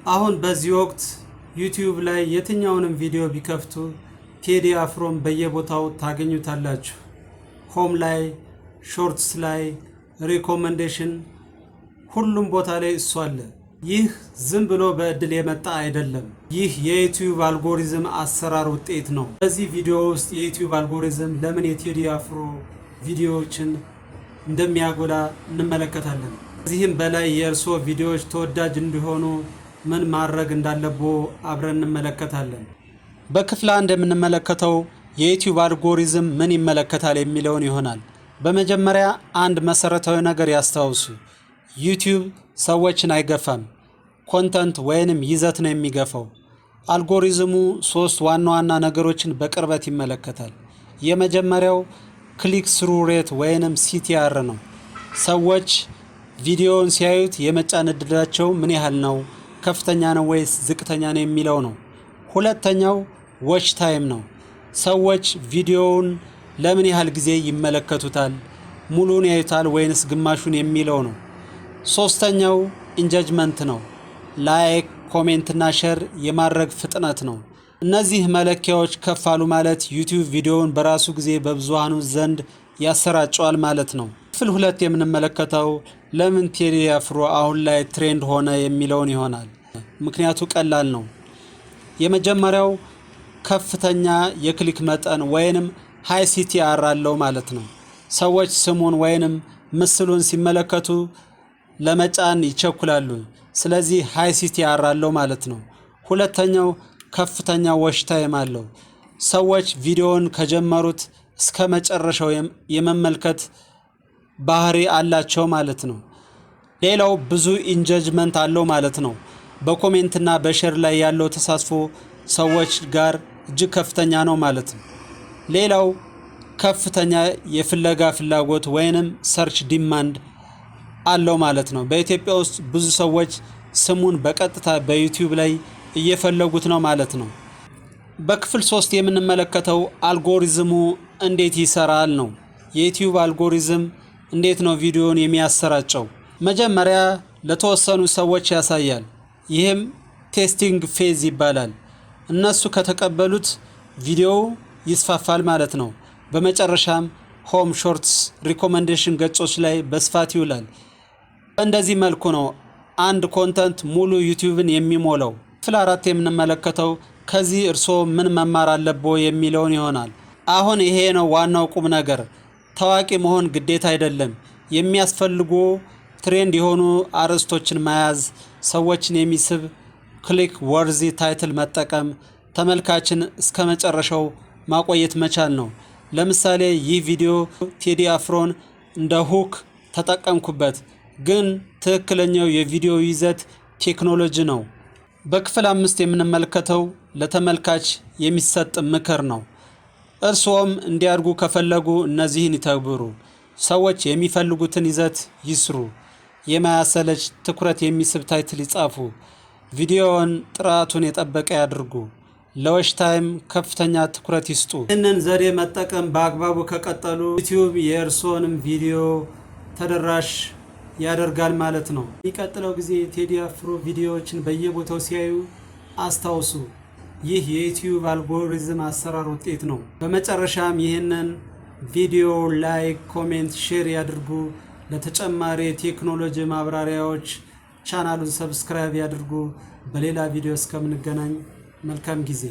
አሁን በዚህ ወቅት ዩቲዩብ ላይ የትኛውንም ቪዲዮ ቢከፍቱ ቴዲ አፍሮን በየቦታው ታገኙታላችሁ። Home ላይ፣ shorts ላይ፣ recommendation፣ ሁሉም ቦታ ላይ እሱ አለ። ይህ ዝም ብሎ በእድል የመጣ አይደለም። ይህ የዩቲዩብ አልጎሪዝም አሰራር ውጤት ነው። በዚህ ቪዲዮ ውስጥ የዩቲዩብ አልጎሪዝም ለምን የቴዲ አፍሮ ቪዲዮዎችን እንደሚያጎላ እንመለከታለን። ከዚህም በላይ የእርስዎ ቪዲዮዎች ተወዳጅ እንዲሆኑ ምን ማድረግ እንዳለብዎ አብረን እንመለከታለን። በክፍል አንድ የምንመለከተው የዩቲዩብ አልጎሪዝም ምን ይመለከታል የሚለውን ይሆናል። በመጀመሪያ አንድ መሰረታዊ ነገር ያስታውሱ። ዩቲዩብ ሰዎችን አይገፋም። Content ወይንም ይዘት ነው የሚገፋው። አልጎሪዝሙ ሶስት ዋና ዋና ነገሮችን በቅርበት ይመለከታል። የመጀመሪያው click through rate ወይንም CTR ነው። ሰዎች ቪዲዮውን ሲያዩት የመጫን እድላቸው ምን ያህል ነው፣ ከፍተኛ ነው ወይስ ዝቅተኛ ነው የሚለው ነው። ሁለተኛው watch time ነው። ሰዎች ቪዲዮውን ለምን ያህል ጊዜ ይመለከቱታል፣ ሙሉውን ያዩታል ወይንስ ግማሹን የሚለው ነው። ሶስተኛው engagement ነው። Like፣ comment እና share የማድረግ ፍጥነት ነው። እነዚህ መለኪያዎች ከፍ አሉ ማለት ዩቲዩብ ቪዲዮውን በራሱ ጊዜ በብዙሃኑ ዘንድ ያሰራጨዋል ማለት ነው። ክፍል ሁለት የምንመለከተው ለምን ቴዲ አፍሮ አሁን ላይ trend ሆነ የሚለውን ይሆናል። ምክንያቱ ቀላል ነው። የመጀመሪያው ከፍተኛ የ click መጠን ወይንም high CTR አለው ማለት ነው። ሰዎች ስሙን ወይንም ምስሉን ሲመለከቱ ለመጫን ይቸኩላሉ። ስለዚህ high CTR አለው ማለት ነው። ሁለተኛው ከፍተኛ watch time አለው። ሰዎች ቪዲዮውን ከጀመሩት እስከ መጨረሻው የመመልከት ባህሪ አላቸው ማለት ነው። ሌላው ብዙ engagement አለው ማለት ነው። በ comment ና በ share ላይ ያለው ተሳትፎ ሰዎች ጋር እጅግ ከፍተኛ ነው ማለት ነው። ሌላው ከፍተኛ የፍለጋ ፍላጎት ወይንም search demand አለው ማለት ነው። በኢትዮጵያ ውስጥ ብዙ ሰዎች ስሙን በቀጥታ በዩቲዩብ ላይ እየፈለጉት ነው ማለት ነው። በክፍል ሶስት የምንመለከተው አልጎሪዝሙ እንዴት ይሰራል ነው። የዩቲዩብ አልጎሪዝም እንዴት ነው ቪዲዮን የሚያሰራጨው? መጀመሪያ ለተወሰኑ ሰዎች ያሳያል። ይህም testing phase ይባላል። እነሱ ከተቀበሉት ቪዲዮው ይስፋፋል ማለት ነው። በመጨረሻም home፣ shorts፣ recommendation ገጾች ላይ በስፋት ይውላል። በእንደዚህ መልኩ ነው አንድ content ሙሉ ዩቲዩብን የሚሞላው። ክፍል አራት የምንመለከተው ከዚህ እርስዎ ምን መማር አለብዎ የሚለውን ይሆናል። አሁን ይሄ ነው ዋናው ቁም ነገር። ታዋቂ መሆን ግዴታ አይደለም። የሚያስፈልጉ trend የሆኑ አርዕስቶችን መያዝ፣ ሰዎችን የሚስብ click worthy title መጠቀም፣ ተመልካችን እስከ መጨረሻው ማቆየት መቻል ነው። ለምሳሌ ይህ ቪዲዮ ቴዲ አፍሮን እንደ hook ተጠቀምኩበት፣ ግን ትክክለኛው የቪዲዮ ይዘት ቴክኖሎጂ ነው። በክፍል አምስት የምንመለከተው ለተመልካች የሚሰጥ ምክር ነው። እርስዎም እንዲያድጉ ከፈለጉ እነዚህን ይተግብሩ። ሰዎች የሚፈልጉትን ይዘት ይስሩ። የማያሰለች፣ ትኩረት የሚስብ title ይጻፉ። ቪዲዮውን ጥራቱን የጠበቀ ያድርጉ። ለ watch time ከፍተኛ ትኩረት ይስጡ። ይህንን ዘዴ መጠቀም በአግባቡ ከቀጠሉ ዩቲዩብ የእርስዎንም ቪዲዮ ተደራሽ ያደርጋል ማለት ነው። የሚቀጥለው ጊዜ የቴዲ አፍሮ ቪዲዮዎችን በየቦታው ሲያዩ አስታውሱ፣ ይህ የዩቲዩብ አልጎሪዝም አሰራር ውጤት ነው። በመጨረሻም ይህንን ቪዲዮ like፣ comment፣ share ያድርጉ። ለተጨማሪ የቴክኖሎጂ ማብራሪያዎች ቻናሉን subscribe ያድርጉ። በሌላ ቪዲዮ እስከምንገናኝ መልካም ጊዜ።